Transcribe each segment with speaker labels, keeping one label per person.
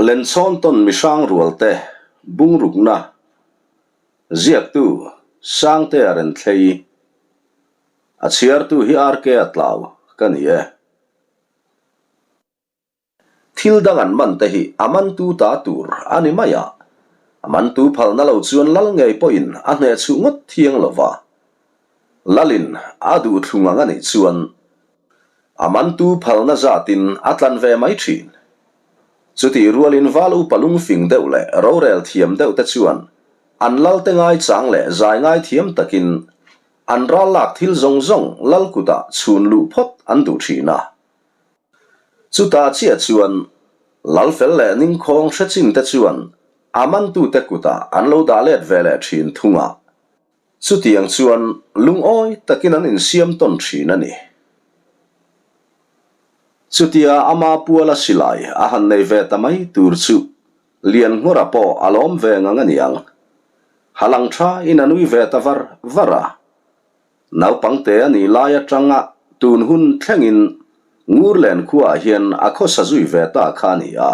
Speaker 1: Lenchhawn tawn mihrang rualte bungrukna ziaktu Sangtea Renthlei a chhiartu hi RK a tlau ka ni e. Thil dang an man te hi a mantu ta tur a ni mai a, a mantu phalna lo chuan lal ngei pawhin a hnehchhuh ngawt thiang lo va, lalin a duh thlung ang a nih chuan A mantu phalna zatin a tlan ve mai thin. Chutih rualin val upa lungfing deuh leh rorel thiam deuh te chuan an lalte ngaichang leh zai ngai thiam takin an ral lak thil zawng zawng lal kutah chhun luh phawt an duh thin a. Chutah chiah chuan lal fel leh ningkhawng hre chin te chuan a mantute kutah an lo dah let ve leh thin thung a. Chutiang chuan lungawi takin an insiam tawn thin a ni. Chutia ama puala silai a han nei ve ta mai tur chu Lianngura pawh a lawm ve ngang a niang. Halang tha in a nui ve ta var var a. Naupangte a nih lai atanga tun hun thlengin Ngurlen khuaah hian a khawsa zui ve ta kha a ni a.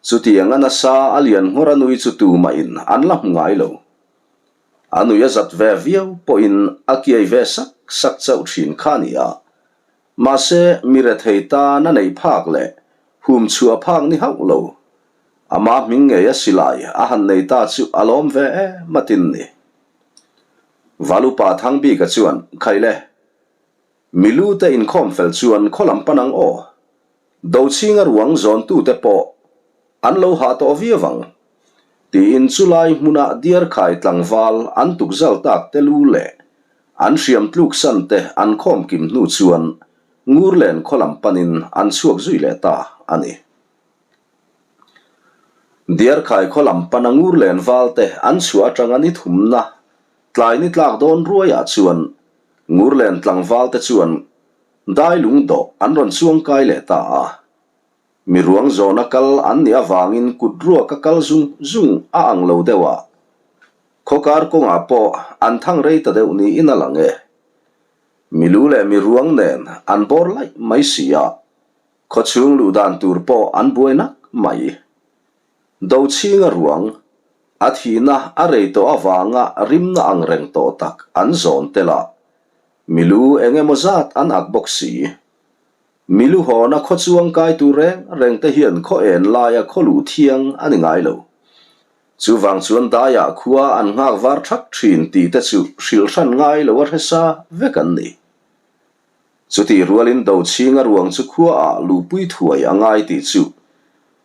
Speaker 1: Chutiang a nasa a Lianngura nui chu tumahin an la hmu ngai lo. A nui a zat ve viau pawhin a kiai ve sak sak chauh thin kha a ni a. Mahse, mi rethei tan a neih phak leh hum chhuah phak ni hauh lo. Ama hming ngei a silai a han nei ta chu a lawm ve em a tin ni. Valupa Thangbika chuan, Khaile, mi lu te inkhawm fel chuan khaw lam pan ang aw. Dochhinga ruang zawntute pawh an lo hah tawh viau ang, tiin chulai hmuna Diarkhai tlangval an tukzal tak te lu leh an hriam tluksan te an khawm kim hnu chuan Ngurlen khaw lam panin an chhuak zui leh ta a ni. Diarkhai khaw lam pana Ngurlen val te an chhuah atanga ni thumna tlai ni tlak dawn ruaiah chuan Ngurlen tlangval te chuan Dai lung dawh an rawn chuang kai leh ta a. Mi ruang zawna kal an nih avangin kut ruaka kal zung zung a ang lo deuh a. Khawkar kawngah pawh an thang rei ta deuh niin a lang e. Mi lu leh mi ruang nen an bawr laih mai si a, khawchhung luh dan tur pawh an buai nak mai. Dochhinga ruang, a thihna a rei tawh avanga rimna ang reng tawh tak an zawn tel a, Milu eng emaw zat an ak bawk si. Milu hawna khaw chuang kai tur reng reng te hian khaw en laia khaw luh thiang a ni ngai lo. Chuvang chuan daiah khua an nghak var thak thin tih te chu hrilh hran ngai lo a hre sa vek an ni. Chutih rualin Dochhinga ruang chu khuaah luhpui thuai a ngai tih chu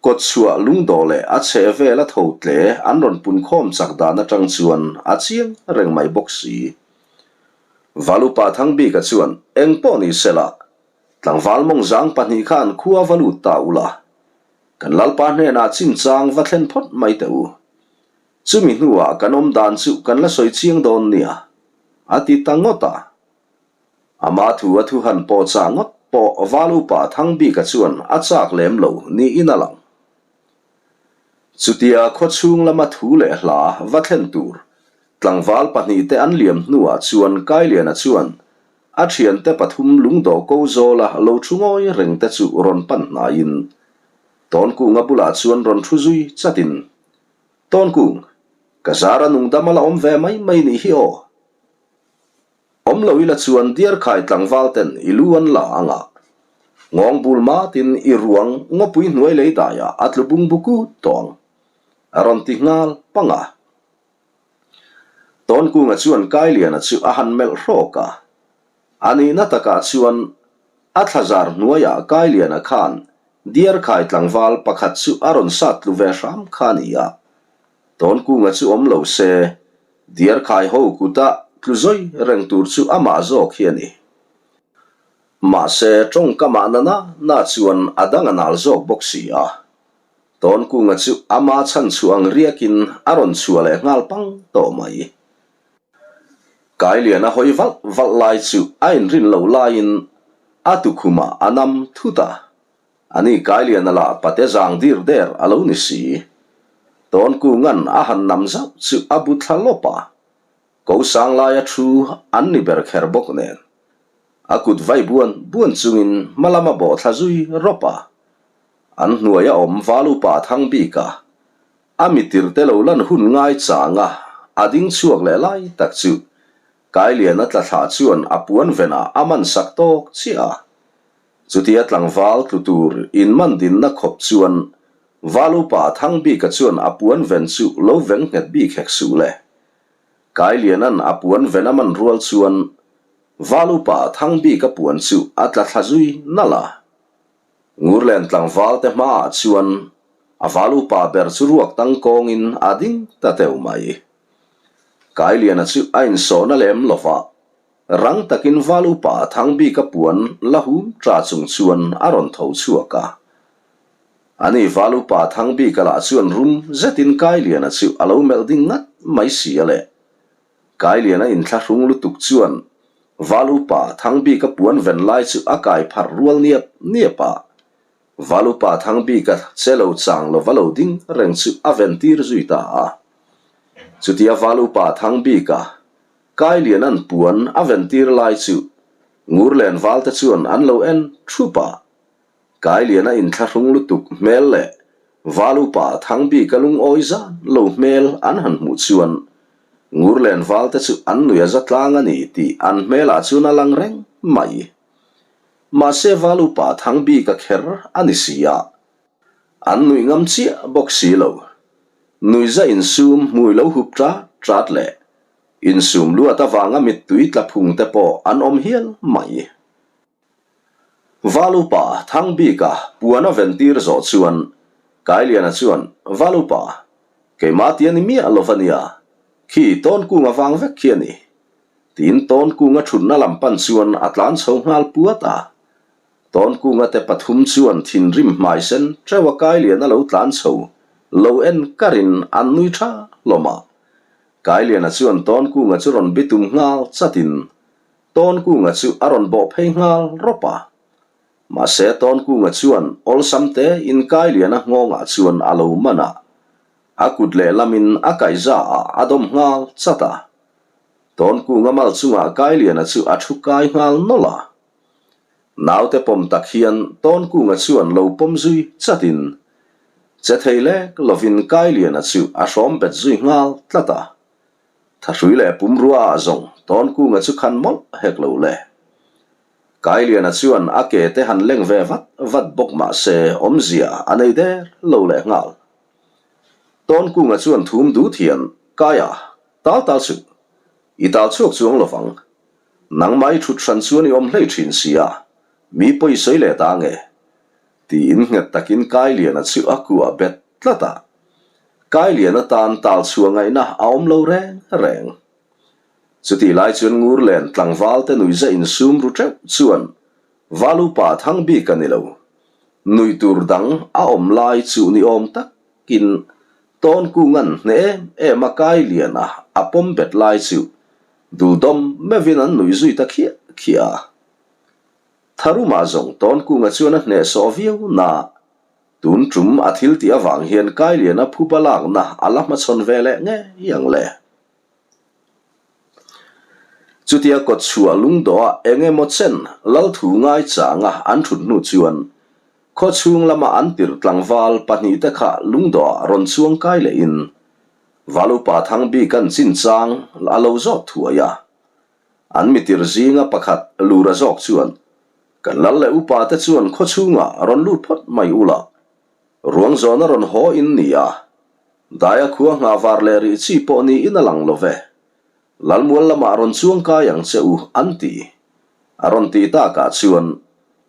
Speaker 1: kawtchhuah lungdawh leh a chheh vela tho tle an rawn punkhawm chak dan atang chuan a chiang reng mai bawk si. Valupa Thangbika chuan eng pawh ni se la, tlangval mawngzang pahnih khan khua va lut ta ula, kan Lalpa hnenah chinchang va thlen phawt mai teh u. Chumi hnuah kan awm dan chu kan la sawi chiang dawn nia, a ti ta ngawt a. Ama thu a thu han pawh chah ngawt pawh Valupa Thangbika chuan a chak lem lo niin a lang. Chutia khawchhung lama thu leh hla va thlen tur tlangval pahnihte an liam hnuah chuan Kailiana chuan a thiante pathum lungdawh ko zawla lo thu ngawi reng te chu rawn pan hnaiin Tawnkunga bulah chuan rawn thu zui chatin, Tawnkung, ka zara nungdam a la awm ve mai mai nih hi aw. Awm lo ila chuan Diarkhai tlangval ten i lu an la ang a, ngawng bul matin i ruang ngawpui hnuai lei daiah a tlu bung bu kut tawh ang, a rawn ti nghal pang a. Tawnkunga chuan Kailiana chu a han melh hrawk a, a nihna takah chuan a thlazar hnuaiah Kailiana khan Diarkhai tlangval pakhat chu a rawn sat tlu ve hram kha a ni a, Tawnkunga chu awm lo se Diarkhai ho kuta tlu zawi reng tur chu amah zawk hi a ni. Mahse, tawngkamah na na na chuan a dang a nal zawk bawk si a. Tawnkunga chu ama chhan chhuah ang riakin a rawn chhuah leh nghal pang tawh mai. Kailian a hawi valh valh lai chu a inrin lo laiin a tukhumah a nam thut a. Ani Kailiana lah pate zang dir der a lo ni si. Tawnkunga'n a han nam zauh chu a bu thla lawp a, ko sang laia thu an ni ber kher bawk nen. A kut vai buan buan chungin hma lam a bawh thla zui rawp a. An hnuaia awm val upa Thangbika, a mitirte lo lan hun ngai changa a ding chhuak leh lai tak chu Kailiana tla thla chuan a puan venah a man sak tawk chiah a. Chutia tlangval tlu tur in man dinna khawp chuan val upa Thangbika chuan a puan ven chu lo veng nghet bik hek suh le. Kailiana'n a puan ven a man rual chuan val upa Thangbika puan chu a tla thla zui nalh a. Ngurlen tlangval te hmaah chuan a val upa ber chu ruak tangkawngin a ding ta teuh mai. Kailiana chu a insawhna lem lo va, rang takin val upa Thangbika puan la hum ta chung chuan a rawn tho chhuak a. Ani val upa Thangbika lah chuan rum zetin Kailiana chu a lo melh ding ngat mai si a le. Kailiana inthlahrung lutuk chuan val upa Thangbika puan ven lai chu a kai pharh rual niap niap a. Val upa Thangbika che lo chang lova lo ding reng chu a ven tir zui ta a. Chutia val upa Thangbika Kailiana'n puan a ven tir lai chu Ngurlen valte chuan an lo en thup a. Kailiana inthlahrung lutuk hmel leh Val upa Thangbika lungawi zan lo hmel an han hmuh chuan Ngurlen valte chu an nui a za tlang a ni tih an hmelah chuan a lang reng mai. Mahse Val upa Thangbika kher a ni si a, an nuih ngam chiah bawk si lo. Nuihza insum hmui lo hup ṭat ṭat leh insum luat avanga mittui tla phung te pawh an awm hial mai. Val upa Thangbika puan a ventir zawh chuan Kailiana chuan, Val upa, keimah ti a ni miah lo va nia, khi Tawnkung a vang vek khi a ni. Tiin Tawnkunga thutna lam pan chuan a tlan chho nghal puat a. Tawnkunga te pathum chuan thinrim hmai sen teuh a Kailiana lo tlan chho lo en karin an nui tha hlawm a. Kailiana chuan Tawnkunga chu rawn bitum nghal chatin Tawnkunga chu a rawn bawh phei nghal rawp a. Mahse Tawnkunga chuan awlsam te in Kailiana nghawngah chuan a lo man a, a kut lehlamin a kaihza ah a dawm nghal chat a. Tawnkunga mal chungah Kailiana chu a thu kai nghal nawlh a. Naute pawm tak hian Tawnkunga chuan lo pawm zui chatin che thei lek lovin Kailiana chu a hrawm bet zui nghal tlat a. Thahrui leh pumrua ah zawng Tawnkunga chu khan mawlh hek lo le. Kailiana chuan a ke te han leng ve vat vat bawk mah se awmzia a nei der lo leh nghal. Tawnkunga chuan thum dut hian, Kaia, tal tal suh. I tal chhuak chuang lo vang. Nangmah i thut hran chuan i awm hlei thin si a, mi pawi sawi leh ta nge? Tiin nghet takin Kailiana chu a kuah bet tlat a. Kailian atan tal chhuah ngaihna a awm lo reng reng. Chutih lai chuan Ngurlen tlangval te nuihza insum ru teuh chuan Val upa thang bik a ni lo. Nuih tur dang a awm lai chu ni awm takin Tawnkunga'n hneh em em a Kailian a a pawm bet lai chu duldawm meuhin an nuih zui ta khiah khiah a. Tharumah zawng Tawnkunga chuan a hnehsawh viau na Tun tum a thil tih avang hian Kailiana phuba lakna a la hmachhawn ve leh ngei ang le. Chutia kawtchhuah lungdawha eng emaw chen Lalthu ngaichanga an thut hnu chuan khawchhung lama an tirh tlangval pahnihte kha lungdawhah rawn chuang kai lehin Valupa Thangbikan chinchang a lo zawt thuai a. An mitir zinga pakhat Lura zawk chuan Kan lal leh upa te chuan khaw chhungah rawn lut phawt mai ula, ruang zawna rawn haw in ni a, daia khua nghah var leh rih chi pawh niin a lang lo ve. Lalmual lamah rawn chuang kai ang che u an ti. A rawn tih takah chuan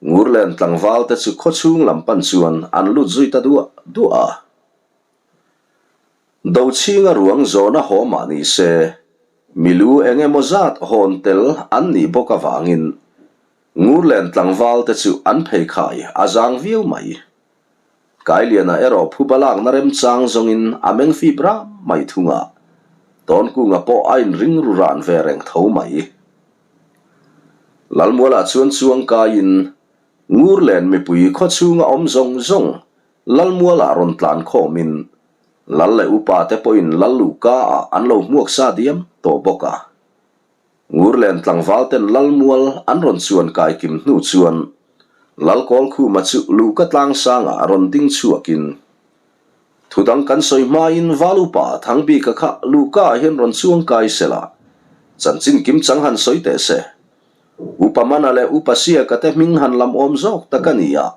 Speaker 1: Ngurlen tlangval te chu khaw chhung lam pan chuan an lut zui ta duah duah a. Dochhinga ruang zawna haw mah ni se, milu eng emaw zat hawn tel an nih bawk avangin Ngurlen tlangval te chu an pheikhai a zang viau mai. Kailiana erawh phuba lakna remchang zawngin a meng fip ram mai thung a, Tawnkunga pawh a inring ru ran ve reng tho mai. Lalmualah chuan chuang kaiin Ngurlen mipui khawchhunga awm zawng zawng Lalmualah rawn tlan khawmin Lal leh upa te pawhin Lal luhka ah an lo hmuak sa diam tawh bawk a. Ngurlen tlangval ten Lalmual an rawn chuan kai kim hnu chuan. Lalkawlkhuma chu luhka tlangsangah rawn ding chhuakin, Thudang kan sawi hmain Val Upa Thangbika kha luhkaah hian rawn chuang kai se la, chanchin kimchang han sawi teh se. Upa Mana leh Upa Siaka te hming han lam awm zawk tak a ni a.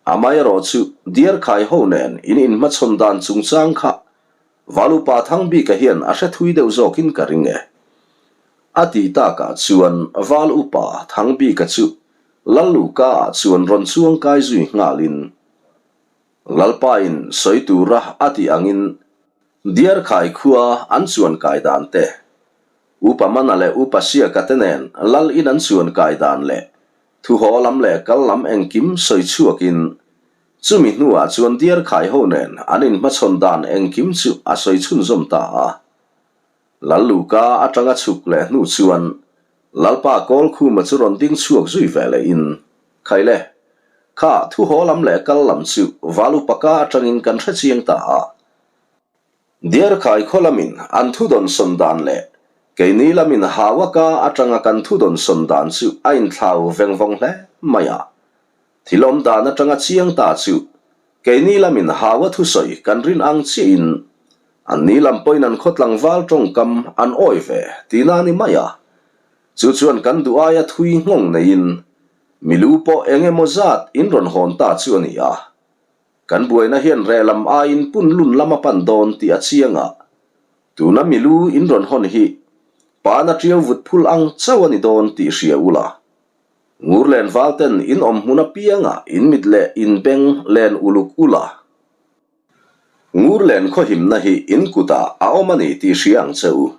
Speaker 1: Amaherawh chu Diarkhai ho nen in inhmachhawn dan chungchang kha Val Upa Thangbika hian a hre thui deuh zawkin ka ring e. A tih takah chuan Val Upa Thangbika chu Lal Luhkaah chuan rawn chuang kai zui nghalin Lalpain sawi tura a tih angin Diarkhai khua an chuan kai dan te, Upa Mana leh Upa Siaka te nen Lal in an chuan kai dan leh thuhaw lam leh kal lam engkim sawi chhuakin chumi hnuah chuan Diarkhai ho nen an inhmachhawn dan engkim chu a sawi chhunzawm ta a. Lal Luka atanga chhuk leh hnu chuan Lalpa Kawlkhuma chu rawn ding chhuak zui ve lehin, Khaile, kha thu haw lam leh kal lam chu Valupaka atangin kan hre chiang ta a. Diarkhai khaw lamin an thu dawn sawn dan leh keini lamin Hauaka atanga kan thu dawn sawn dan chu a inthlau veng vawng hle mai a. Thil awm dan atanga chiang ta chu keini lamin Haua thusawi kan rin ang chiahin anni lam pawhin an khaw tlangval tawngkam an awi ve tihna a ni mai a. Chu chuan kan duh aia thui nghawng neiin milu pawh eng emaw zat in rawn hawn ta chu a ni a. Kan buaina hian reh lam aiin pun lun lam a pan dawn tih a chiang a. Tuna milu in rawn hawn hi pana tiau vut phul ang chauh a ni dawn tih hria ula. Ngurlen valten in awm hmun apiangah in mit leh in beng len uluk ul a. Ngurlen khawhimna hi in kutah a awm a ni tih hria ang che u.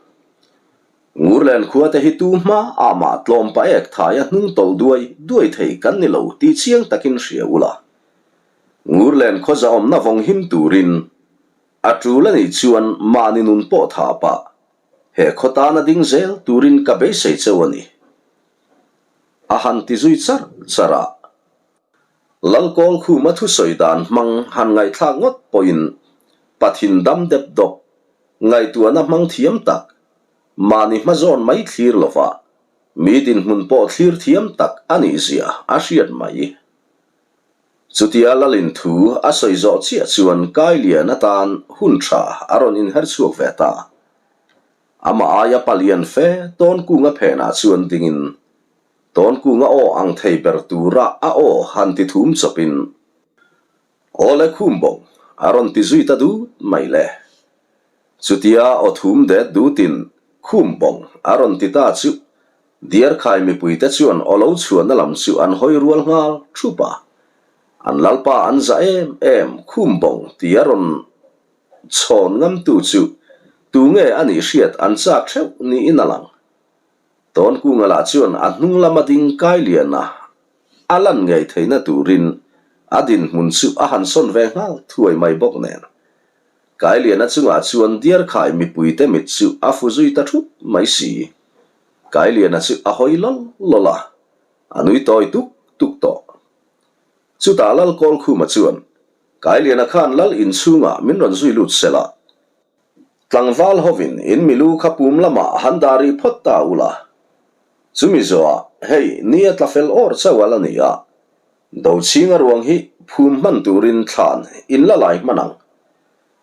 Speaker 1: Ngurlen khuate hi tu hma ah mah tlawm paek thaia hnung tawlh duai duai thei kan ni lo tih chiang takin hria ula. Ngurlen khaw zahawmna vawng him turin a tul a nih chuan mahni nun pawh tha pah he khaw tana ding zel turin ka beisei cheu a ni. A han ti zui char char a. Lalkawlkhuma thusawi dan hmang han ngaihthlak ngawt pawhin Pathin dam dep dawp, ngaihtuahna hmang thiam tak, mahni hmazawn mai thlir lova mi dinhmun pawh thlir thiam tak a nih zia a hriat mai. Chutia Lalin thu a sawi zawh chiah chuan Kailian atan hun tha a rawn inher chhuak ve ta. Amah aia palian fe Tawnkunga phenah chuan dingin Tawnkunga aw ang thei ber tura a aw han ti thum chawpin, Aw le Khumbawng, a rawn ti zui ta dut mai le. Chutia aw thum det dutin Khumbawng a rawn ti ta chu Diarkhai mipuite chuan aw lo chhuahna lam chu an hawi rual nghal thup a. An lalpa an za em em Khumbawng tia rawn Chhawn ngamtu chu tu nge a nih hriat an chak theuh niin a lang. Tawnkunga lah chuan a hnung lama ding kai lian a, a lan ngei theihna turin a dinhmun chu a han sawn ve nghal thuai mai bawk nen. Kailiana chungah chuan Diarkhai mipuite mit chu a fu zui ta thup mai si. Kailiana chu a hawi lawl lawl a, a nui tawi tuk tuk tawh. Chutah Lalkawlkhuma chuan Kailiana khan lal inchhungah min rawn zui lut sel a, tlangval hovin in milu kha pum lamah han dah rih phawt ta ula. Chumi zawhah hei ni a tla fel awr chauh a la ni a, Dochhinga ruang hi phum hman turin thlan in la lai hman ang.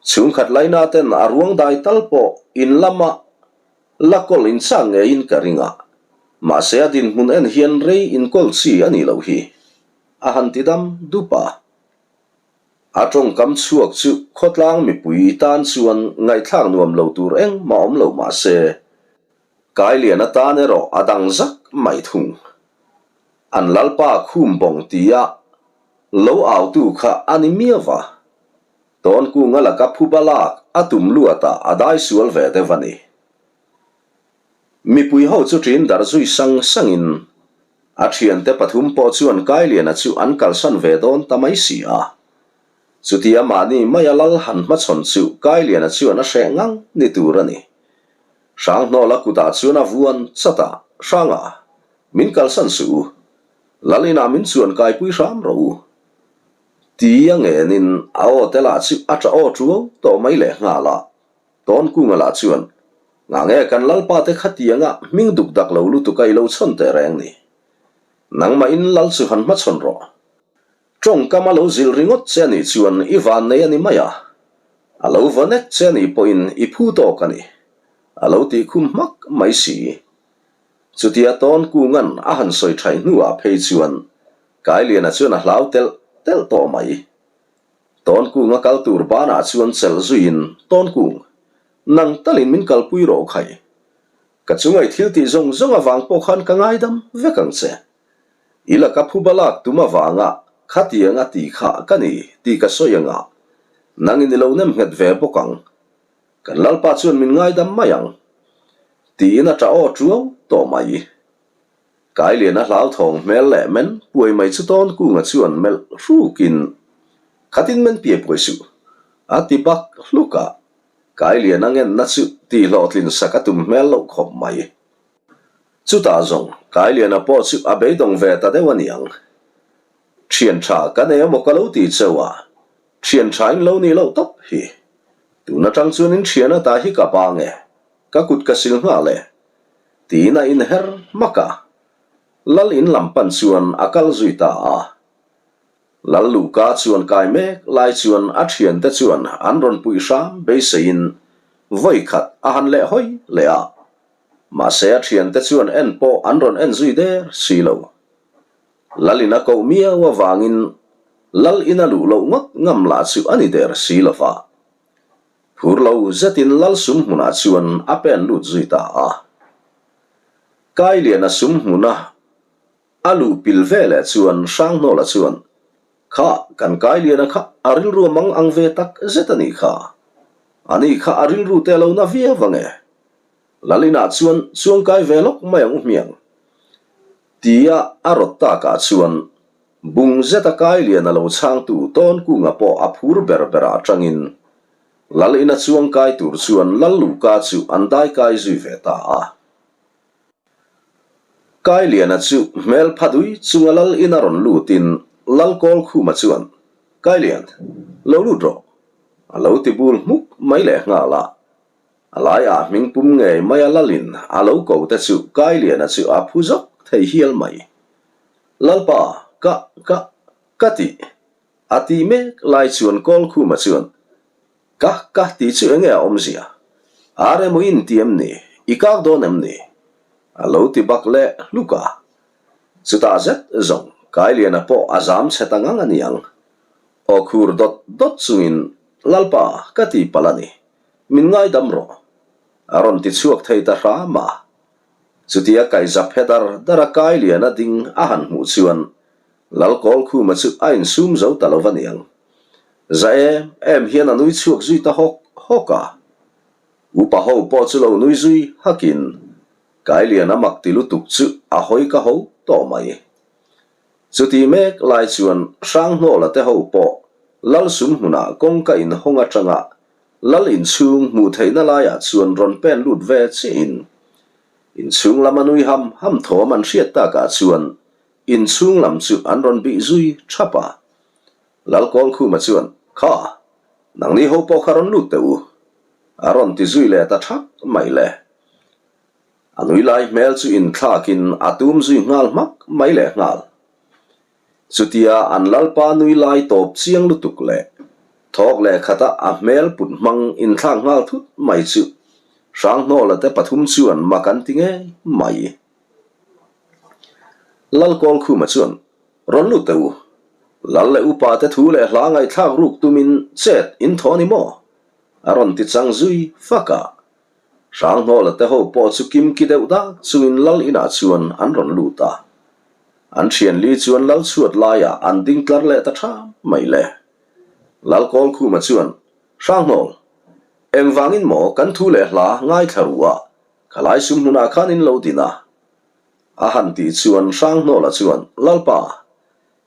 Speaker 1: Chhungkhat laina ten a ruang dai tal pawh in lama la kawl in chak ngeiin ka ring a, mahse a dinhmun en hian rei inkawl chi a nih loh hi, a han ti dam dup a. A tawngkam chhuak chu khawtlang mipui tan chuan ngaihthlak nuam lo tur engmah awm lo mah se, Kailian atan erawh a dang zak mai thung. An lalpa khum bawng tia lo autu kha a ni miau va, Tawnkunga laka phuba lak a tum luatah a dai sual ve deuh a ni. Mipui ho chu ṭin darh zui sang sangin a ṭhiante pathum pawh chuan Kailiana chu an kalsan ve dawn ta mai si a. Chutia mahni maia lal han hmachhawn chu Kailiana chuan a hreh ngang ni tur a ni. Hranghnawla kutah chuan a vuan chat a, Hranga, min kalsan suh u. Lal inah min chuan kaipui hram rawh u. Ti a ngenin a aw te lah chu a ṭah aw ṭuau tawh mai lehnghal a. Tawnkunga lah chuan, Nga nge kan lalpa te khatianga hming duk dak lo lutuk a i lo chhawn teh reng ni. Nangmahin lal chu han hmachhawn rawh. Tawngkam a lo zilh ringawt che a nih chuan i vannei a ni mai a, a lo va nek che a nih pawhin i phu tawk a ni, a lo tih khum hmak mai si. Chutia Tawnkunga'n a han sawi thaih hnuah phei chuan Kailiana chuan a hlau telh telh tawh mai. Tawnkunga kal tur banah chuan chelh zuiin, Tawnkung, nang talin min kalpui rawh khai. Ka chunga i thil tih zawng zawng avang pawh khan ka ngaidam vek ang che. I laka phuba lak tum avanga khatiang a ti kha ka ni tih ka sawi anga, nangin i lo nem nghet ve bawk ang. Kan Lalpa chuan min ngaidam mai ang. Tiin a ṭah aw ṭuau tawh mai. Kailian a hlauthawng hmel leh men puai mai chu Tawnkunga chuan melh hrukin, Khatin men piai puai suh, a ti bak hluk a. Kailian a ngenna chu tihhlawhtlin sak a tum hmel loh khawp mai. Chutah zawng Kailiana pawh chu a beidawng ve ta deuh a niang. Thian tha ka nei emaw ka lo ti cheu a, thian tha in lo nih loh tawp hi. Tun atang chuan in thian ata hi ka bang e, ka kut ka sil nghal e. Tiin a inher hmak a, Lal in lam pan chuan a kal zui ta a. Lal Luhka chuan kai mek lai chuan a thiante chuan an rawn puih hram beiseiin vawi khat a han leh hawi leh a. Mahse a thiante chuan en pawh an rawn en zui der si lo. Lalin a koh miau avangin Lal ina luh loh ngawt ngam lah chu a ni der si lo va. Phur lo zetin Lal sum hmunah chuan a pen lut zui ta a. Kailiana sum hmuna a luh pil veleh chuan Hranghnawla chuan, Kha, kan Kailiana kha a rilru a mang ang ve tak zet a nih kha. Ani kha a rilru te a lo na viau ang e. Lalinah chuan chuangkai ve lawk mai ang u hmiang. Tia a rawt takah chuan bung zeta Kailiana lo chhangtu Tawnkunga pawh a phur ber berah atangin Lalina chuangkai tur chuan Lalluka chu an daikai zui ve ta a. Kailiana chu hmel pha dui chunga Lal ina rawn lutin Lal Kawlkhuma chuan, Kailian, lo lut rawh, a lo ti bul hmuk mai leh nghal a. A laiah hming pum ngei mai a Lalin a lo ko te chu Kailiana chu a phu zawk thei hial mai. Lalpa, ka, ka, ka tih, a ti mek lai chuan Kawlkhuma chuan, Ka ka tih chu enge a awmzia? Ar emaw in ti em ni? I kak dawn em ni? A lo ti bak leh hluk a. Chutah zet zawng Kailiana pawh a zam chhe ta ngang a niang. Aw khur dawt dawt chungin, Lalpa, ka ti palh a ni. Min ngaidam rawh. A rawn ti chhuak thei ta hram a. Chutia kaihza phe dar dar a Kailiana ding a han hmuh chuan Lalkawlkhuma chu a insum zo ta lo va niang. Za em em hian a nui chhuak zui ta hawk hawk a. Upa ho pawh chu lo nui zui hakin Kailian a mak ti lutuk chu a hawi ka ho tawh mai. Chuti mek lai chuan Hranghnawla te ho pawh Lal sum hmunah kawngka inhawng atanga Lal inchhung hmuh theihna laiah chuan rawn pen lut ve chiahin inchhung lama nui ham ham thawm an hriat takah chuan Inchhung lam chu an rawn bih zui thap a. Lalkawlkhuma chuan, Kha, nangni ho pawh kha rawn lut teh u, a rawn ti zui leh ta thak mai le. A nui lai hmel chu inthlakin a tum zui nghal hmak mai leh nghal. Chutia an Lalpa nui lai tawp chiang lutuk leh thawk leh khata a hmel put hmang inthlak nghal thut mai chu Hranghnawla te pathum chuan mak an ti ngei mai. Lalkawlkhuma chuan, Rawn lut teh u. Lal leh upa te thu leh hla ngaihthlak ruk tumin chet in thaw a ni maw? A rawn ti chang zui fak a. Hranghnawla te ho pawh chu kimki deuh dak chungin Lal inah chuan an rawn lut a. An thianli chuan Lal chhuat laiah an ding tlar leh ta ṭham mai le. Lalkawlkhuma chuan, Hranghnawlh, engvangin maw kan thu leh hla ngaithla ru a? Khalai sum hmunah khan in lo din a. A han tih chuan Hranghnawla chuan, Lalpa,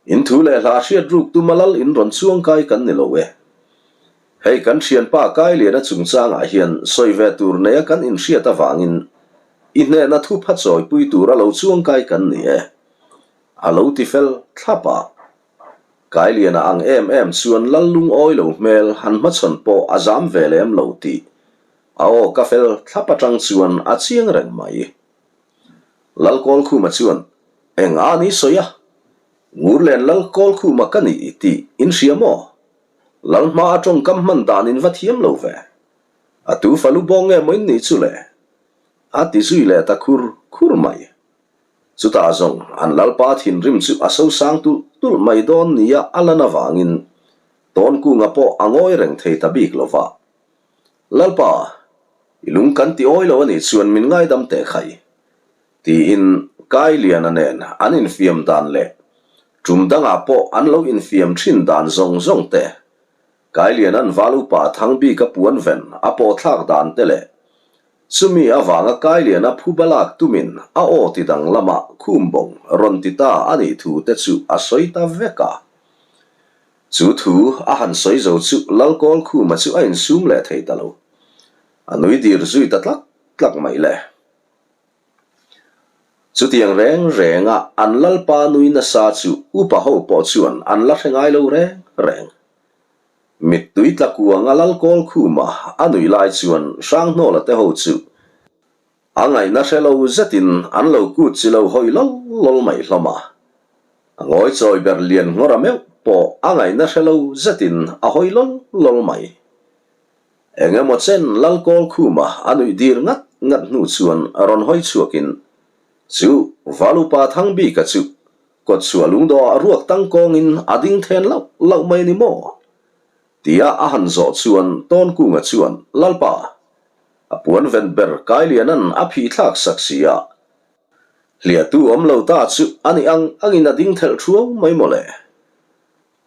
Speaker 1: in thu leh hla hriat ruk tuma lal in rawn chuangkai kan ni lo e. Hei kan thianpa Kailiana chungchangah hian sawi ve tur neia kan inhriat avangin i hnehna thupha chawipui tura lo chuangkai kan ni e. A lo ti fel thlap a. Kailiana ang em em chuan lal lungawi lo hmel han hmachhawn pawh a zam ve lem lo tih A aw ka fel thlap atang chuan a chiang reng mai. Lalkawlkhuma chuan, Eng a ni sawi a? Ngurlen Lal Kawlkhuma ka ni tih in hria maw? Lal hma a tawngkam hman dan in va thiam lo ve. A tu fa lu bawng nge maw in nih chu le? A ti zui leh ta khur khur mai. Chutah zawng an Lalpa thinrim chu a sosang tulh tulh mai dawn nia a lan avangin Tawnkunga pawh a ngawi reng thei ta bik lo va. Lalpa, i lung kan ti awi lo a nih chuan min ngaidam teh khai. Tiin Kailiana nen an infiam dan leh tum dangah pawh an lo infiam thin dan zawng zawng te, Kailiana'n val upa Thangbika puan ven a pawhthlak dan te leh chumi avanga Kailiana phuba lak tumin a aw ti dang lama khumbawng rawn ti ta a nih thu te chu a sawi ta vek a. Chu thu a han sawi zo chu Lalkawl Khuma chu a insum leh thei ta lo. A nui dir zui ta tlak tlak mai le. Chutiang reng renga an lalpa nui nasa chu upa ho pawh chuan an la hre ngai lo reng reng. Mittui tla kuanga lalkawl khuma a nui lai chuan Hranghnawla te ho chu a ngaihna hre lo zetin an lo kut chi lo hawi lawl lawl mai hlawm a. A ngawi chawi ber lian nghawra meuh pawh a ngaihna hre lo zetin a hawi lawl lawl mai. Eng emaw chen Lalkawl khuma a nuih dir ngat ngat hnu chuan rawn hawi chhuakin, Chu Valupa Thangbika chu kawtchhuah lungdawhah ruak tangkawngin a ding then lauh lauh mai a ni maw? tia a han zawh chuan Tawnkunga chuan, Lalpa, a puan ven ber Kailiana'n a phih thlak sak si a, hliahtu awm lo ta chu a ni ang angin a ding thelh thuau mai maw le?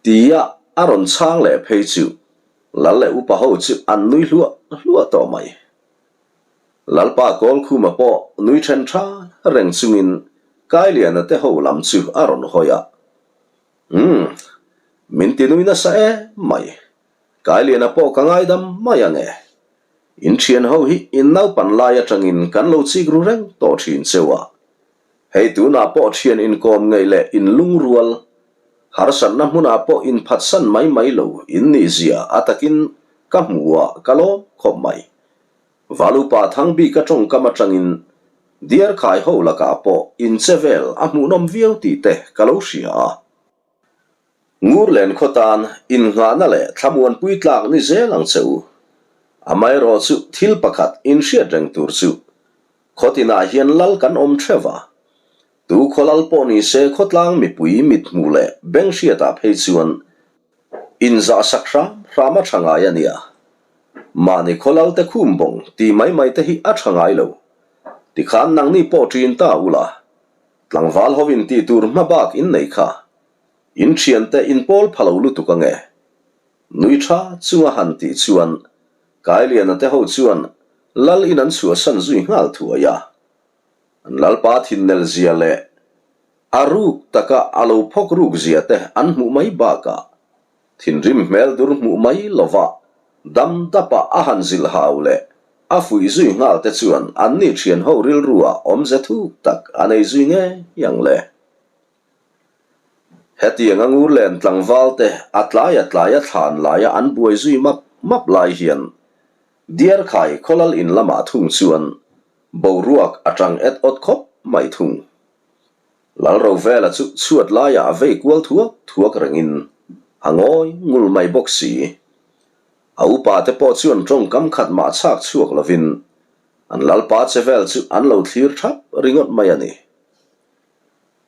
Speaker 1: Tia a rawn chhang leh phei chu Lal leh upa ho chu an nui hluah hluah tawh mai. Lalpa Kawlkhuma pawh nui then tha reng chungin Kailiana te ho lam chu a rawn hawi a. Umm, min ti nui nasa em mai. Kailiana pawh ka ngaidam mai ange. In thian ho hi in naupan lai atangin kan lo chik ru reng tawh thin cheu a. Hei tunah pawh thian inkawm ngeih leh inlungrual, harsatna hmunah pawh inphatsan mai mai lo in nih zia a takin ka hmu a, ka lawm khawp mai. Valupa Thangbika tawngkam atangin Diarkhai ho lakah pawh inche vel a hmuhnawm viau tih te ka lo hria a. Ngurlen khaw tan innghahna leh thlamuanpui tlak ni zel ang che u. Amaherawh chu thil pakhat inhriat reng tur chu Khaw tinah hian lal kan awm theuh a, tu khaw lal pawh ni se khawtlang mipui mithmuh leh beng hriatah phei chuan inzah sak hram hram a tha ngai a nia. Mahni khaw lal te khum bawng ti mai mai te hi a tha ngai lo. Tikhan nangni pawh ṭin ta ula, tlangval ho in tih tur hma bak in nei kha in ṭhiante in pawl pha lo lutuk ange. Nui tha chunga han tih chuan Kailiana te ho chuan Lal in an chhuahsan zui nghal thuai a. An Lalpa thinnel zia leh a ruk taka a lo phawk ruk zia te an hmuh mai bakah thinrim hmel dur hmuh mai lova dam dapa a han zilh hau leh a fuih zui nghal te chuan anni thian ho rilru ah awmze thuk tak a nei zui ngei ang le. Hetiang a Ngurlen tlangval te a tlai a tlai a thlan laia an buai zui map map lai hian Diarkhai khawlal in lamah thung chuan boruak a tang et awt khawp mai thung. Lalrovela chu chhuat laiah a vei kual thuak thuak rengin a ngawi ngul mai bawk si. A upa te pawh chuan tawngkam khat mah chhak chhuak lovin an lalpa che vel chu an lo thlir thap ringawt mai a ni.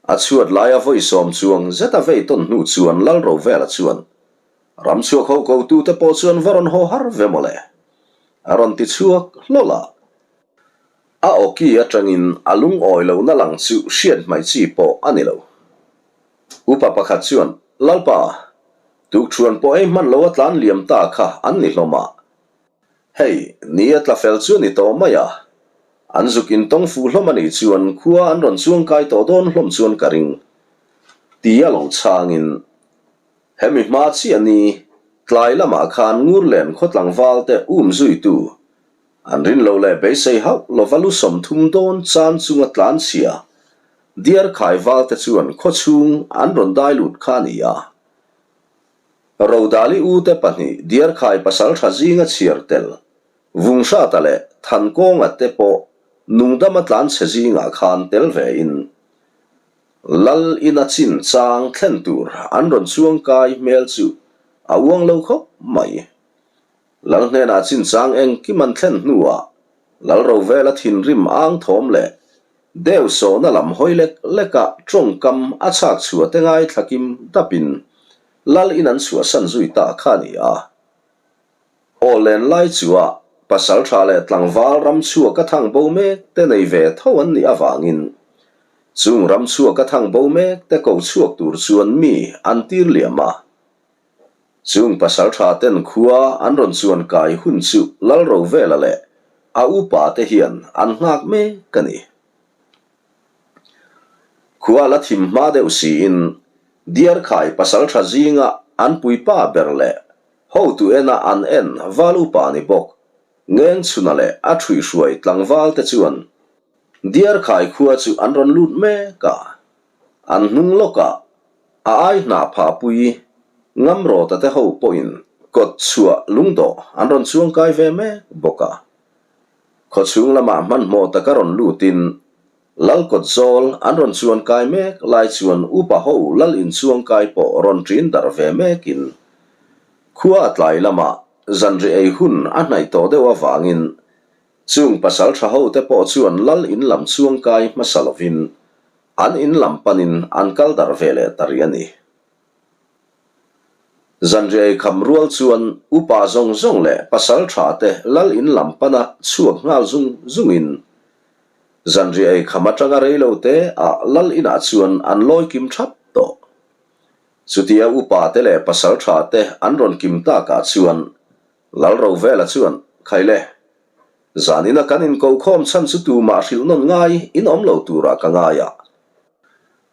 Speaker 1: A chhuat laia vawi sawm chuang zeta vei tawn hnu chuan Lalrovela chuan, Ramchhuak ho kotute pawh chuan va rawn haw har ve mawle, a rawn ti chhuak hlawl a. A awki atangin a lungawi lohna lang chu hriat hmaih chi pawh a ni lo. Upa pakhat chuan, Lalpa, tukṭhuan pawh ei hman lo a tlan liam ta kha an ni hlawm a. Hei, ni a tla fel chu a ni tawh mai a. An zuk intawng fuh hlawm a nih chuan khua an rawn chuangkai tawh dawn hlawm chuan ka ring, tia lo chhangin, Hemi hma chiah ni, tlai lamah khan Ngurlen khaw tlangvalte um zuitu an rin lo leh beisei hauh lova lu 30 dawn chan chunga tlan chhia Diarkhai valte chuan khaw chhung an rawn dai lut kha a ni a. Rodali ute pahnih Diarkhai pasaltha zinga chhiar tel Vunghrata leh Thankawnga te pawh nungdama tlan chhe zingah khan tel ve in. Lal ina chin chang thlen tur an rawn chuang kai hmel chu a uang lo khawp mai. Lal hnenah chin chang engkim an thlen hnuah Lal Rovela thinrim ang thawm leh deu sawhna lam hawi lek leka tawngkam a chhak chhuah te ngaithla kim dapin Lal in an chhuahsan zui ta kha a ni a. Aw len lai chua pasal tha leh tlangval ram chhuak a thang bo mek te nei ve tho an nih avangin chung ram chhuak a thang bo mek te ko chhuak tur chuan mi an tir liam a. Chung pasal tha ten khua an rawn chuan kai hun chu Lalrovela leh a upa te hian an nghak mek a ni. Khua la thim hma deuh siin Diarkhai pasal tha zinga an puipa ber leh Hotu ena an en val upa ni bawk. Ngengchhuna leh a ṭhuihhruai tlangval te chuan Diarkhai khua chu an rawn lut mek a. An hnung lawkah a ai hnah phahpui Ngamrawta te ho pawhin kawt chhuah lungdawh an rawn chuangkai ve mek bawk a. Khawchhung lamah hmanhmawh taka rawn lutin Lal kawt zawl an rawn chuan kai mek lai chuan upa ho lal inchuang kai pawh rawn ṭin darh ve mekin khua a tlai lamah zanri ei hun a hnaih tawh deuh avangin chung pasal ṭha ho te pawh chuan lal in lam chuang kai hmasa lovin an in lam panin an kal darh ve leh ta rih a ni. Zanri ei kham rual chuan upa zawng zawng leh pasal ṭha te lal in lam pana chhuak nghal zung zungin Zanri ei kham atanga rei lo te ah lal inah chuan an lawi kim thap tawh. Chutia upa te leh pasal tha te an rawn kim takah chuan Lal Rovela chuan, Khaile, zanina kan inkokhawm chhan chu tumah hrilh nawn ngai in awm lo turah ka ngai a.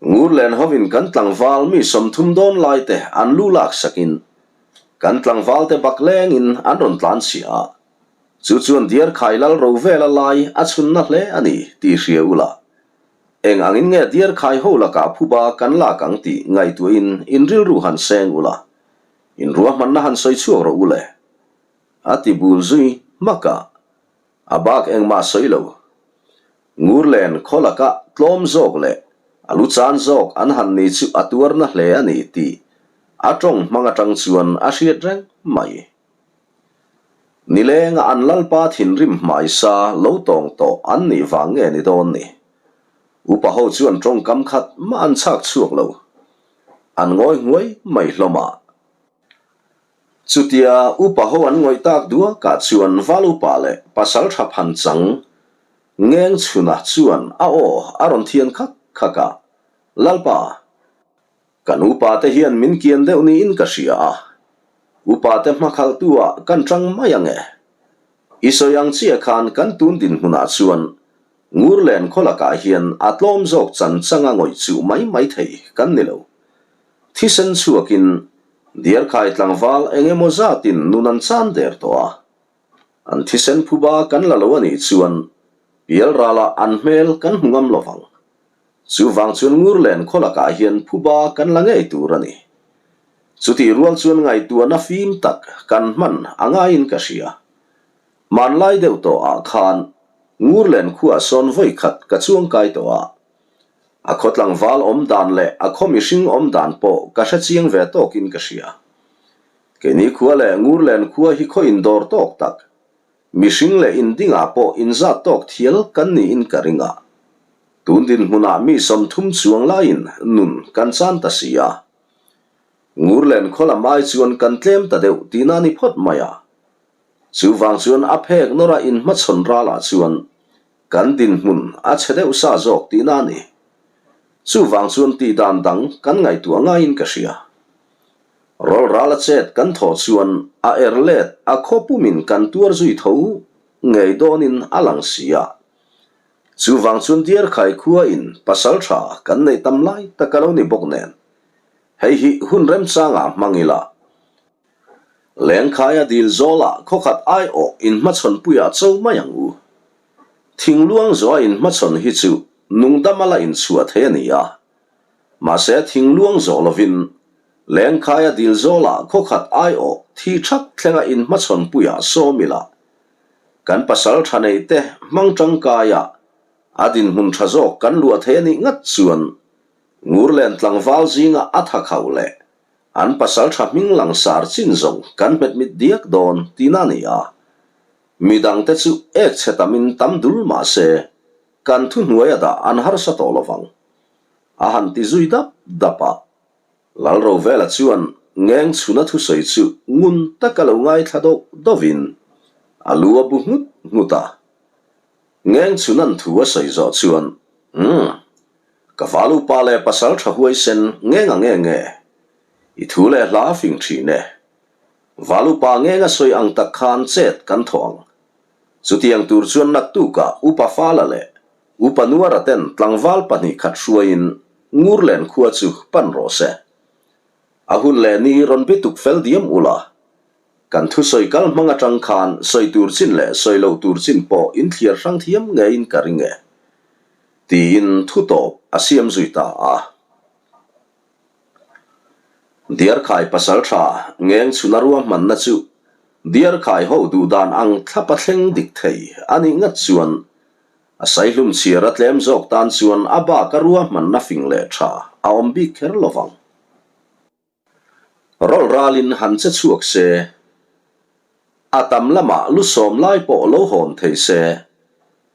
Speaker 1: Ngurlen hovin kan tlangval mi 30 dawn lai te an lu lak sakin kan tlangval te bak lengin an rawn tlan chhia a. Chu chuan Diarkhai lal ro vela lai a chhunna hle a ni tih hria ula. Eng angin nge Diarkhai ho lakah phuba kan lak ang tih ngaihtuahin in rilru han seng ula, in ruahmanna han sawi chhuak rawh u le. A ti bul zui hmak a, a bak engmah sawi lo. Ngurlen khaw lakah tlawm zawk leh a lu chan zawk an han ni chu a tuarna hle a ni tih a tawng hmang atang chuan a hriat reng mai. Nilenga an lalpa thinrim hmaisa lo tawng tawh an nih vang nge ni dawn ni? Upa ho chuan tawngkam khat mah an chhak chhuak lo. An ngawi nghuai mai hlawm a. Chutia upa ho an ngawih tak duakah chuan val upa leh pasal tha phan chang ngeng chhuna chuan a aw a rawn thian khak khak a, Lalpa! Kan upa te hian min kian deuh niin ka hria a, upa te hmakhalhtu ah kan tang mai ang e. I sawi ang chiah khan kan tun dinhmunah chuan Ngurlen khaw lakah hian a tlawm zawk chan changa ngawih chuh mai mai thei kan ni lo. Thisen chhuakin Diarkhai tlangval eng emaw zatin nun an chan der tawh a. An thisen phuba kan la lo a nih chuan pialralah an hmel kan hmu ngam lovang. Chuvang chuan Ngurlen khaw lakah hian phuba kan la ngei tur a ni. Chutih rual chuan ngaihtuahna fim tak kan hman a ngaiin ka hria. Hmanlai deuh tawh ah khan Ngurlen khuah sawn vawi khat ka chuang kai tawh a. A khaw tlangval awm dan leh a khaw mihring awm dan pawh ka hre chiang ve tawkin ka hria. Keini khua leh Ngurlen khua hi khaw indawr tawk tak Mihring leh indingah pawh inzat tawk thial kan niin ka ring a. Tun dinhmunah mi 30 chuang laiin nun kan chan ta si a. Ngurlen khaw lam ai chuan kan tlem ta deuh tihna ni phawt mai a. Chuvang chuan a phek nawra inhmachhawn ralah chuan kan dinhmun a chhe deuh sa zawk tihna a ni. Chuvang chuan tihdan dang kan ngaihtuah ngaiin ka hria. Rawl ral a chet kan thawh chuan a er let a khaw pumin kan tuar zui tho ngei dawnin a lang si a. Chuvang chuan Diarkhai khua in pasal tha kan neih tam lai tak a lo ni bawk nen. Hei hi hun remchangah hmang ila. Lengkhaia dil zawlah khawkhat aiawh inhmachhawnpuiah cho mai ang u. Thingluang zawha inhmachhawn hi chu nungdama la inchhuah thei a ni a. Mahse thingluang zawh lovin Lengkhaia dil zawlah khawkhat aiawh thi thak thlenga inhmachhawnpuiah sawm ila kan pasal tha neih te hmang tangkaia a dinhmun tha zawk kan luah thei a nih ngat chuan. Ngurlen tlangval zinga a tha khauh leh an pasaltha hming langsar chin zawng kan hmet mit diak dawn tihna a ni a. Midangte chu ek chhe tamin tam dul mah se kan thuhnuaia dah an harsa tawh lovang. A han ti zui dap dap a. Lalrovela chuan ngeng chhuna thusawi chu ngun taka lo ngaithla doh dohvin a lu a bu nghut nghut a. Ngeng chhunan thu a sawi zawh chuan, Umm, ka val upa leh pasal tha huaisen ngeng ang nge nge? I thu leh hla a fing thin e. Val upa ngeng a sawi ang tak khan chet kan thawh ang. Chutiang tur chuan naktukah upa Fala leh Upa Nuara ten tlangval 2 khat hruaiin Ngurlen khua chu pan rawh se. A hun leh ni rawn bituk fel diam ula, kan thusawi kal hmang atang khan sawi tur chin leh sawi loh tur chin pawh in thliar hrang thiam ngeiin ka ring e, tiin thu tawp a siam zui ta a. Diarkhai pasal tha ngeng chhuna ruahmanna chu Diarkhai ho duh dan ang thlapa thleng dik thei a nih ngat chuan A saihlum chhiar a tlem zawk tan chuan a bak a ruahmanna fing leh tha a awm bik kher lo vang. Rawlh ralin han che chhuak se, a tam lamah lu sawm lai pawh lo hawn thei se,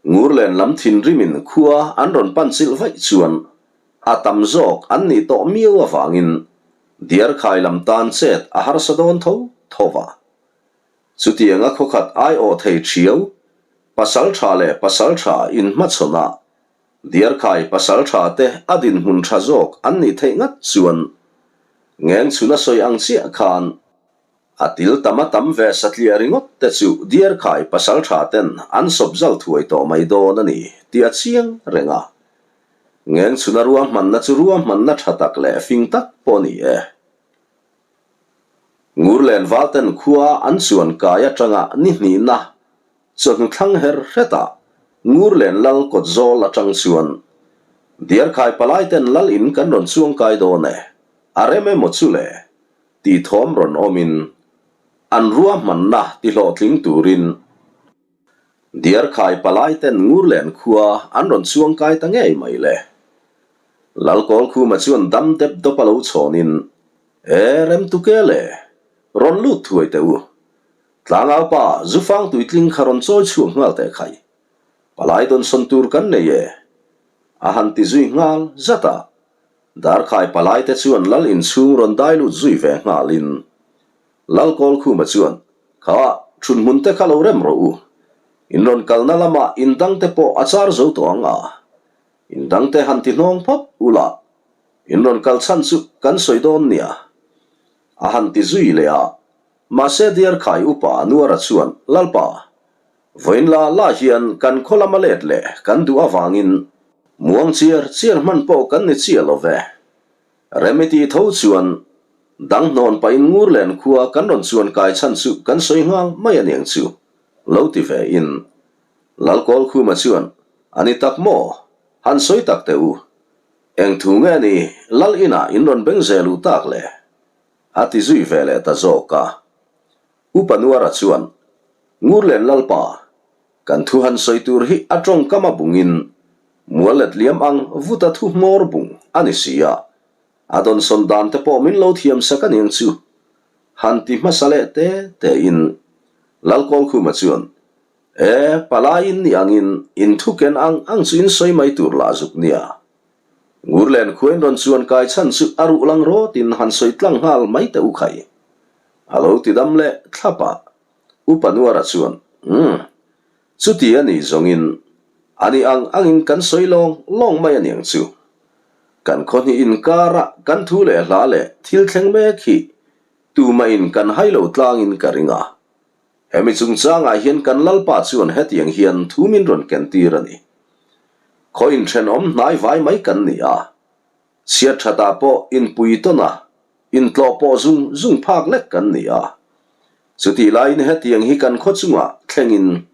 Speaker 1: Ngurlen lam thinrimin khua an rawn pan chilh vaih chuan a tam zawk an nih tawh miau avangin Diarkhai lam tan chet a harsa dawn tho tho va. Chutianga khawkhat aiawh thei thiau, pasaltha leh pasaltha inhmachhawn a, Diarkhai pasaltha te a dinhmun tha zawk an nih theih ngat chuan ngeng chhun a sawi ang chiah khan a til tam a tam ve satliah ringawt te chu Diarkhai pasaltha ten an sawp zal thuai tawh mai dawn a ni tih a chiang reng a. Ngeng chhuna ruahmanna chu ruahmanna tha tak leh fing tak pawh a ni e. Ngurlen Valten khua an chuan kai atanga ni hnihna chawhnu thlang her hretah Ngurlen Lal kawt zawl atang chuan Diarkhai palaiten Lal in kan rawn chuang kai dawn e, a rem emaw chu le? tih thawm rawn awmin an ruahmanna tihlawhtling turin Diarkhai palaiten Ngurlen khua an rawn chuang kai ta ngei mai le. Lalkawlkhuma chuan dam dep dawp a lo chhawnin E, rem tuk e le, rawn lut thuai teh u. Tlangau pa, zufang tuitling kha rawn chawi chhuak nghal teh khai. Palai dawnsawn tur kan nei e. A han ti zui nghal zat a. Darkhai palai te chuan lal inchhung rawn dai lut zui ve nghalin Lalkawlkhuma chuan, Kha, thunhmun te kha lo rem rawh u. In rawn kalna lamah in dangte pawh a char zo tawh ang a. In dangte han ti hnawng phawt ula, in rawn kal chhan chu kan sawi dawn nia, a han ti zui leh a. Mahse Diarkhai upa Nuara chuan, Lalpa, vawiin la la hian kan khaw lama let leh kan duh avangin muang chiar chiar hman pawh kan ni chiah lo ve. Remi tih tho chuan dang hnawn pahin Ngurlen khua kan rawn chuan kai chhan chu kan sawi nghal mai a niang chu, lo ti ve in. Lalkawlkhuma chuan, A ni tak maw? Han sawi tak teh u. Eng thu nge ni Lal inah in rawn beng zel u tak le? A ti zui ve leh ta zawk a. Upa Nuara chuan, Ngurlen Lalpa, kan thu han sawi tur hi a tawngkam a bungin mual let liam ang vuta thu hmawr bung a ni si a, a dawnsawn dan te pawh min lo thiam sak a niang chu. Han ti hmasa leh te tein Lalkawlkhuma chuan, E, palai in nih angin in thu ken ang ang chu in sawi mai tur lah zuk nia. Ngurlen khuain rawn chuan kai chhan chu a ruh lang rawtin han sawi tlang nghal mai teh u khai. A lo ti dam leh thlap a. Upa Nuara chuan, Umm, chuti a nih zawngin a nih ang angin kan sawi lawng lawng mai a niang chu. Kan khaw hnih inkara kan thu leh hla leh thil thleng mek hi tumahin kan hai lo tlangin ka ring a. Hemi chungchangah hian kan Lalpa chuan hetiang hian thu min rawn kentir a ni. Khaw inthenawm hnai vai mai kan ni a, chhiat thatah pawh inpui tawn a, intlawh pawh zung zung phak lek kan ni a. Chutih laiin hetiang hi kan khaw chungah thlengin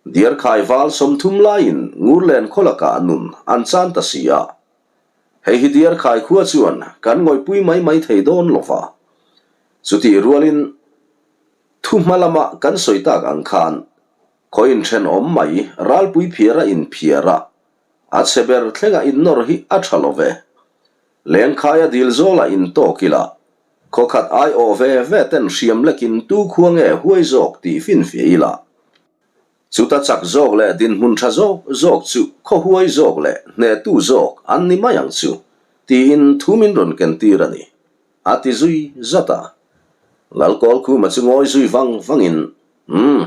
Speaker 1: Diarkhai val 30 laiin Ngurlen khaw lakah nun an chan ta si a. Hei hi Diarkhai khua chuan kan ngawihpui mai mai thei dawn lo va. Chutih rualin Thu hma lama kan sawi tak ang khan khaw inthenawm mai ralpui phiara inphiara a chhe ber thlenga innawr hi a tha lo ve. Lengkhaia dil zawlah intawk ila, khaw khat aiawh ve ve ten hriam lekin tu khua nge huai zawk tih finfiah ila. Chuta chak zawk leh dinhmun tha zawk zawk chu khaw huai zawk leh hnehtu zawk an ni mai ang chu, tiin thu min rawn kentir a ni, a ti zui zat a. Lalkawlkhuma chu ngawi zui vang vangin, Umm.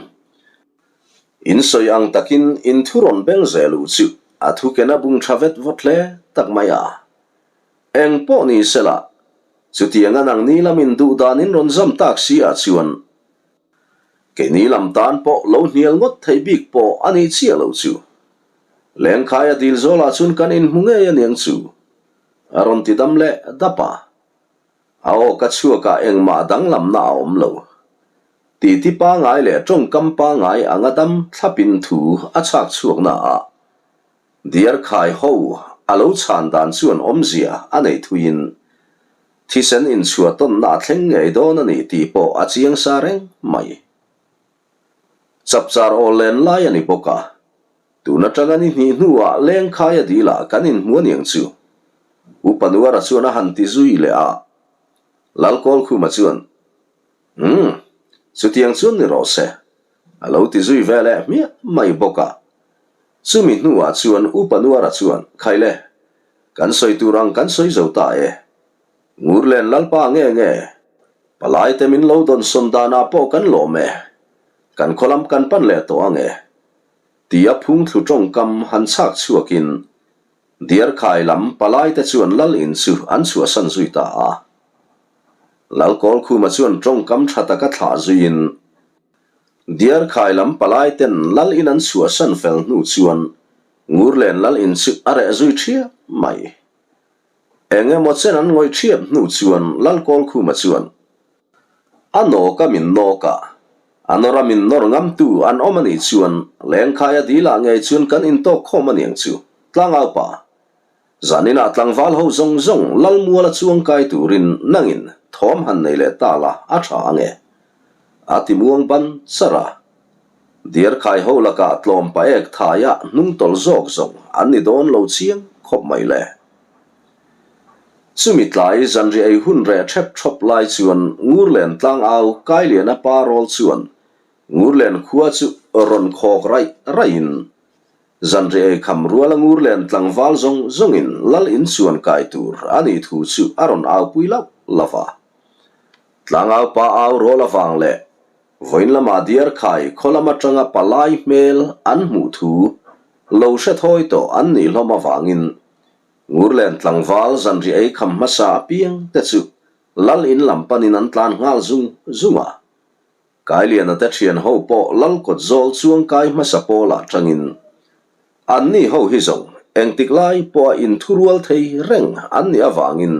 Speaker 1: In sawi ang takin in thu rawn beng zel u chu a thu ken a bung tha vet vawt hle tak mai a. Eng pawh ni sela, chutianga nangni lamin duh dan in rawn zam tak si ah chuan Keini lam tan pawh lo hnial ngawt theih bik pawh a nih chiah lo chu. Lengkhaia dil zawlah chuan kan inhmu ngei a niang chu, a rawn ti dam leh dap a. A aw ka chhuakah engmah danglamna a awm lo. Titi pangai leh tawngkam pangai anga dam thlapin thu a chhak chhuakna ah Diarkhai ho a lo chhan dan chuan awmzia a nei thuiin Thisen inchhuah tawnna a thleng ngei dawn a ni tih pawh a chiang sa reng mai. Chapchar aw len lai a ni bawk a, tun atanga ni hnih hnuah Lengkhaia dilah kan inhmu aniang chu. Upa Nuara chuan a han ti zui leh a, Lalkawlkhuma chuan, Umm, chutiang chuan ni rawh se, a lo ti zui ve leh hmiah mai bawk a. Chumi hnuah chuan Upa Nuara chuan, Khaile, kan sawi tur ang kan sawi zo ta e. Ngurlen Lalpa nge nge, palaite min lo dawnsawn danah pawh kan lawm e, kan khaw lam kan pan leh tawh ang e, tia phungthlu tawngkam han chhak chhuakin Diarkhai lam palaite chuan Lal in chu an chhuahsan zui ta a. Lalkawlkhuma chuan tawngkam tha taka thlah zuiin Diarkhai lam palaiten Lal in an chhuahsan fel hnu chuan Ngurlen Lal in chu a reh zui thiap mai. Eng emaw chen an ngawih thiap hnu chuan Lalkawlkhuma chuan A nawk a min nawk a, a nawr a min nawr ngamtu an awm a nih chuan Lengkhaia dilah ngei chuan kan intawk khawm a niang chu, Tlangaupa. Zaninah tlangval ho zawng zawng Lalmuala chuang kai turin nangin thawm han nei leh ta la a tha ange. A ti muang ban char a. Diarkhai ho lakah tlawm paek thaia hnungtawlh zawk zawng an ni dawn lo chiang khawp mai le. Chumi tlai zanriah ei hun reh ṭhep ṭhawp lai chuan Ngurlen tlangau Kailiana pa rawl chuan Ngurlen khua chu rawn khawk raih raihin zanriah ei kham ruala Ngurlen tlangval zawng zawngin lal in chuan kai tur a nih thu chu a rawn aupui lauh lauh a. Tlangau pa au rawl avang leh vawiin lama Diarkhai khaw lam aṭanga palai hmel an hmuh thu lo hre thawi tawh an nih hlawm avangin Ngurlen tlangval zanriah ei kham hmasa apiang te chu Lal in lam panin an tlan nghal zung zung a. Kailiana te thian ho pawh Lal kawt zawl chuang kai hmasa pawlah tangin anni ho hi zawng engtik lai pawha inthurual thei reng an nih avangin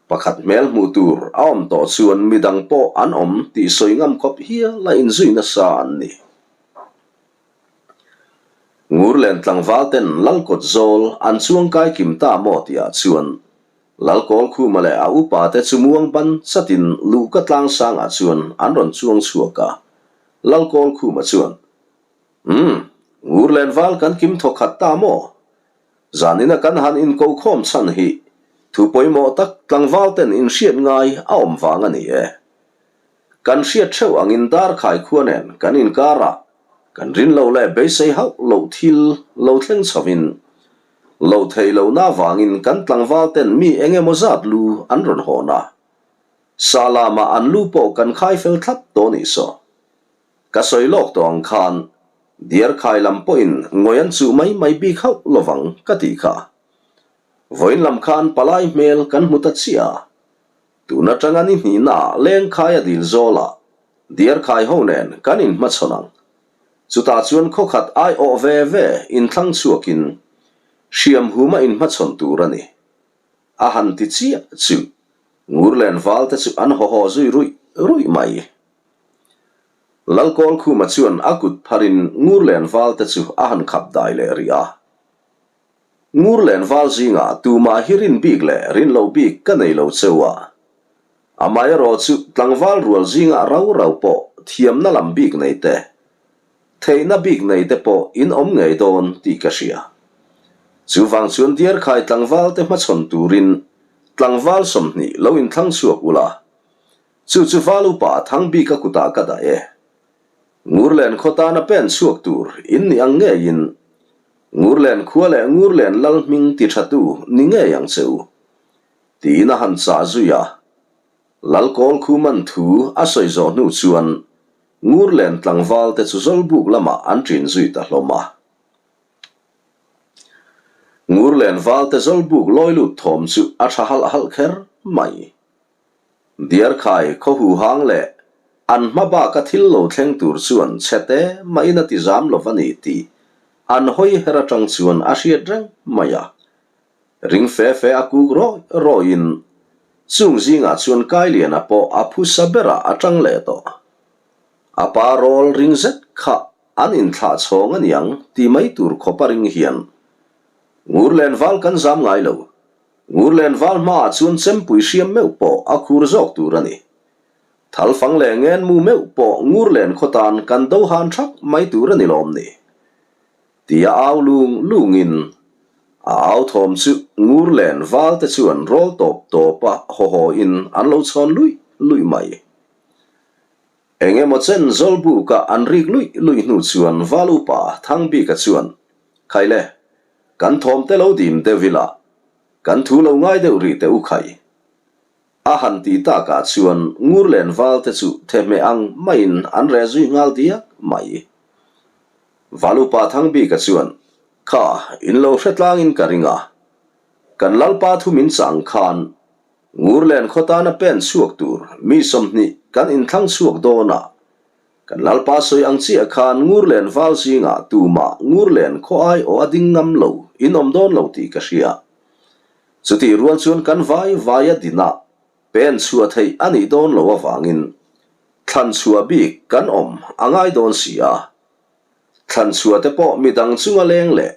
Speaker 1: pakhat hmel hmuh tur a awm tawh chuan midang pawh an awm tih sawi ngam khawp hial a inzui nasa an ni. Ngurlen tlangval ten Lalkawt zawl an chuang kai kim ta maw tihah chuan Lalkawlkhuma leh a upa te chu muang ban chatin luhka tlang sangah chuan an rawn chuang chhuak a. Lalkawlkhuma chuan, Umm, Ngurlen val kan kim thawk khat ta maw? Zanina kan han inko khawm chhan hi thu pawimawh tak tlangval ten inhriat ngai a awm vang a ni e. Kan hriat theuh angin Darkhai khua nen kan inkarah kan rin lo leh beisei hauh loh thil lo thleng chhovin, loh theih lohna avangin kan tlangval ten mi eng emaw zat lu an rawn hawn a. Sa lamah an lu pawh kan khai fel thlap tawh nih saw. Ka sawi lawk tawh ang khan Diarkhai lam pawhin ngawi an chuh mai mai bik hauh lovang ka tih kha. Vawiin lam khan palai hmel kan hmu ta chiah a. Tun atanga ni hnihnaah Lengkhaia dil zawlah Diarkhai ho nen kan inhmachhawn ang. Chutah chuan khawkhat aiawh ve ve inthlang chhuakin hriam huma inhmachhawn tur a ni. A han ti chiah chu Ngurlen valte chu an haw haw zui ruih ruih mai. Lalkawlkhuma chuan a kut pharin Ngurlen valte chu a han khap dai leh rih a. Ngurlen val zingah tumah hi rin bik leh rin loh bik ka nei lo cheu a. Amaherawh chu tlangval rual zingah rau rau pawh thiamna lam bik nei te, theihna bik nei te pawh in awm ngei dawn tih ka hria. Chuvang chuan Diarkhai tlangval te hmachhawn turin. Tlangval 20 lo inthlang chhuak ula, chu chu val upa Thangbika kutah ka dah e. Ngurlen khaw tana pen chhuak tur in ni ang ngeiin Ngurlen khua leh Ngurlen lal hming ti thatu ni ngei ang che u, tiin a han chah zui a. Lal kawl khuman thu a sawi zawh hnu chuan Ngurlen tlangval te chu Zawlbuk lamah an ṭin zui ta hlawm a. Ngurlen valte Zawlbuk lawi lut thawm chu a ṭha halh halh kher mai. Diarkhai khaw huhang leh an hma baka thil lo thleng tur chuan chhete mahin a ti zam lo va ni tih an hawi her atang chuan a hriat reng mai a. Ring fe fe a kuk rawih rawihin chung zingah chuan Kailiana pawh a phusa berah a tang leh tawh. A pa rawl ring zet kha an inthlah chhawng a niang ti mai tur khawp a ring hian Ngurlen val kan zam ngai lo. Ngurlen val hmaah chuan chempui hriam meuh pawh a khur zawk tur a ni. Thalfang leh ngenmu meuh pawh Ngurlen khaw tan kan do han thak mai tur a ni lawm ni? Tia au lung lungin a au thawm chu Ngurlen val te chuan rawl tawp tawp a haw haw in an lo chhawn luih luih mai. Eng emaw chen Zawlbuka an rik luih luih hnu chuan val upa Thangbika chuan, Khaile, Kan thawm te lo dim deuh ila, kan thu lo ngai deuh rih teh u khai. A han tih takah chuan Ngurlen val te chu thehmeh ang maiin an reh zui nghal diak mai. Valupa Thangbika chuan, Kha, in lo hre tlangin ka ring a. Kan Lalpa thu min chah ang khan Ngurlen khaw tana pen chhuak tur mi 20 kan inthlang chhuak dawn a. Kan Lalpa sawi ang chiah khan Ngurlen val zingah tumah Ngurlen khaw ai aw a ding ngam lo, in awm dawn lo tih ka hria. Chutih rual chuan kan vai vai a dinah pen chhuah theih a nih dawn lo avangin thlan chhuah bik kan awm a ngai dawn si a. Thlan chhuah te pawh midang chunga leng leh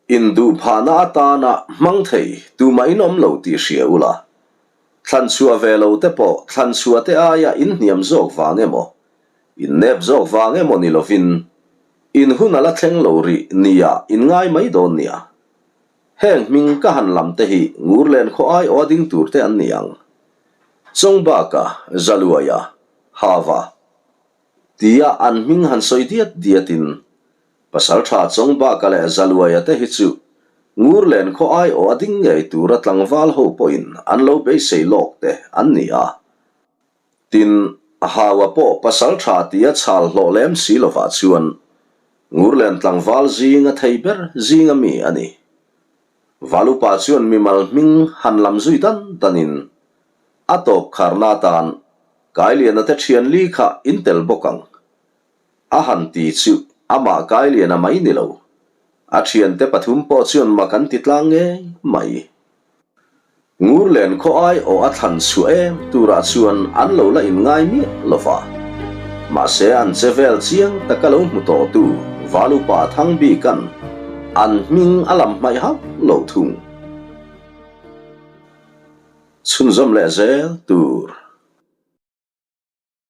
Speaker 1: induh phahna atana hmang thei tumah in awm lo tih hria ula. Thlan chhuah ve lo te pawh thlan chhuah te aia in hniam zawk vang emaw, in nep zawk vang emaw ni lovin, in hun a la thleng lo rih nia in ngai mai dawn nia. Heng hming ka han lam te hi Ngurlen khaw ai aw a ding tur te an ni ang. Chawngbaka, Zaluaia, Hava tia an hming han sawi diat diatin Pasalṭha Chawngbaka leh Zaluaia te hi chu Ngurlen khaw ai aw a ding ngei tura tlangval ho pawhin an lo beisei lawk te an ni a. Tin, Haua pawh pasalṭha tia chhal hlawh lem si lovah chuan Ngurlen tlangval zinga thei ber zinga mi a ni. Valupa chuan mimal hming han lam zui dan danin a tawp kharna atan Kailiana te ṭhian li kha in tel bawk ang. A han ti chu amah Kailiana mai ni lo. A thiante pathum pawh chuan mak an ti tlang ngei mai. Ngurlen khaw ai aw a thlan chhuah em turah chuan an lo la inngai miah lo va. Mahse an che vel chiang taka lo hmu tawhtu Valupa Thangbika'n an hming a lam hmaih hauh lo thung. Chhunzawm leh zel tur.